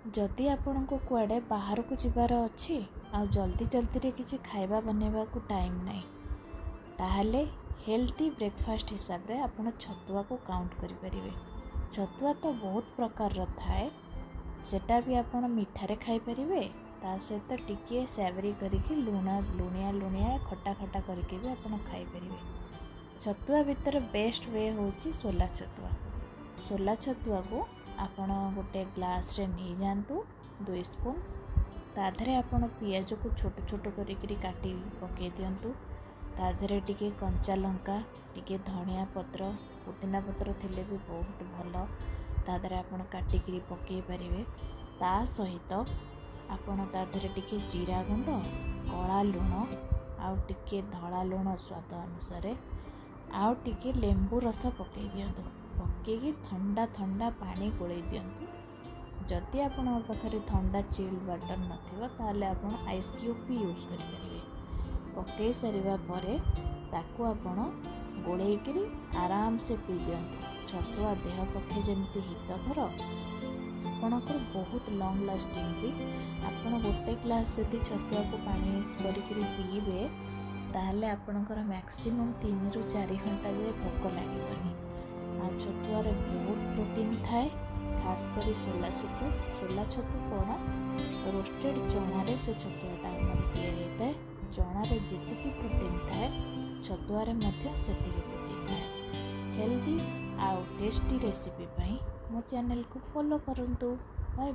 ଯଦି ଆପଣଙ୍କୁ କୁଆଡ଼େ ବାହାରକୁ ଯିବାର ଅଛି ଆଉ ଜଲ୍ଦି ଜଲ୍ଦିରେ କିଛି ଖାଇବା ବନେଇବାକୁ ଟାଇମ୍ ନାହିଁ, ତାହେଲେ ହେଲ୍ଦି ବ୍ରେକଫାଷ୍ଟ ହିସାବରେ ଆପଣ ଛତୁଆକୁ କାଉଣ୍ଟ କରିପାରିବେ। ଛତୁଆ ତ ବହୁତ ପ୍ରକାରର ଥାଏ, ସେଟା ବି ଆପଣ ମିଠାରେ ଖାଇପାରିବେ, ତା ସହିତ ଟିକିଏ ସ୍ୟାଭରି କରିକି ଲୁଣ ଲୁଣିଆ ଲୁଣିଆ ଖଟା ଖଟା କରିକି ବି ଆପଣ ଖାଇପାରିବେ। ଛତୁଆ ଭିତରେ ବେଷ୍ଟ we ହେଉଛି ସୋଲା ଛତୁଆ। ସୋଲା ଛତୁଆକୁ ଆପଣ ଗୋଟେ ଗ୍ଲାସ୍ରେ ନେଇଯାଆନ୍ତୁ 2 ସ୍ପୁନ୍। ତା ଦେହରେ ଆପଣ ପିଆଜକୁ ଛୋଟ ଛୋଟ କରିକିରି କାଟି ପକାଇ ଦିଅନ୍ତୁ। ତା ଦେହରେ ଟିକେ କଞ୍ଚା ଲଙ୍କା, ଟିକେ ଧନିଆ ପତ୍ର, ପୁଦିନା ପତ୍ର ଥିଲେ ବି ବହୁତ ଭଲ, ତା ଦେହରେ ଆପଣ କାଟିକିରି ପକାଇ ପାରିବେ। ତା ସହିତ ଆପଣ ତା ଦେହରେ ଟିକେ ଜିରା ଗୁଣ୍ଡ, କଳା ଲୁଣ ଆଉ ଟିକେ ଧଳା ଲୁଣ ସ୍ୱାଦ ଅନୁସାରେ ଆଉ ଟିକେ ଲେମ୍ବୁ ରସ ପକାଇ ଦିଅନ୍ତୁ। ପକାଇକି ଥଣ୍ଡା ଥଣ୍ଡା ପାଣି ଗୋଳେଇ ଦିଅନ୍ତୁ। ଯଦି ଆପଣଙ୍କ ପାଖରେ ଥଣ୍ଡା ଚିଲ୍ଡ ୱାଟର୍ ନଥିବ, ତାହେଲେ ଆପଣ ଆଇସ୍ କ୍ୟୁବ୍ ବି ୟୁଜ୍ କରିପାରିବେ। ପକାଇ ସାରିବା ପରେ ତାକୁ ଆପଣ ଗୋଳେଇକିରି ଆରାମସେ ପିଇ ଦିଅନ୍ତୁ। ଛତୁଆ ଦେହ ପକ୍ଷେ ଯେମିତି ହିତକର, ଆପଣଙ୍କର ବହୁତ ଲଙ୍ଗ୍ ଲାଷ୍ଟିଂ ବି। ଆପଣ ଗୋଟେ ଗ୍ଲାସ୍ ଯଦି ଛତୁଆକୁ ପାଣି କରିକିରି ପିଇବେ, ତାହେଲେ ଆପଣଙ୍କର ମ୍ୟାକ୍ସିମମ୍ 3ରୁ 4 ଘଣ୍ଟା ଯାଏ ଭୋକ ଲାଗିବନି। ଆଉ ଛତୁଆରେ ବହୁତ ପ୍ରୋଟିନ୍ ଥାଏ, ଖାସ୍ କରି ସୋଲା ଛତୁ। ସୋଲା ଛତୁ କ'ଣ, ରୋଷ୍ଟେଡ଼ ଚଣାରେ ସେ ଛତୁଆଟା ଆମର ତିଆରି ହେଇଥାଏ। ଚଣାରେ ଯେତିକି ପ୍ରୋଟିନ୍ ଥାଏ, ଛତୁଆରେ ମଧ୍ୟ ସେତିକି ପ୍ରୋଟିନ୍ ଥାଏ। ହେଲ୍ଦି ଆଉ ଟେଷ୍ଟି ରେସିପି ପାଇଁ ମୋ ଚ୍ୟାନେଲକୁ ଫଲୋ କରନ୍ତୁ। Bye bye.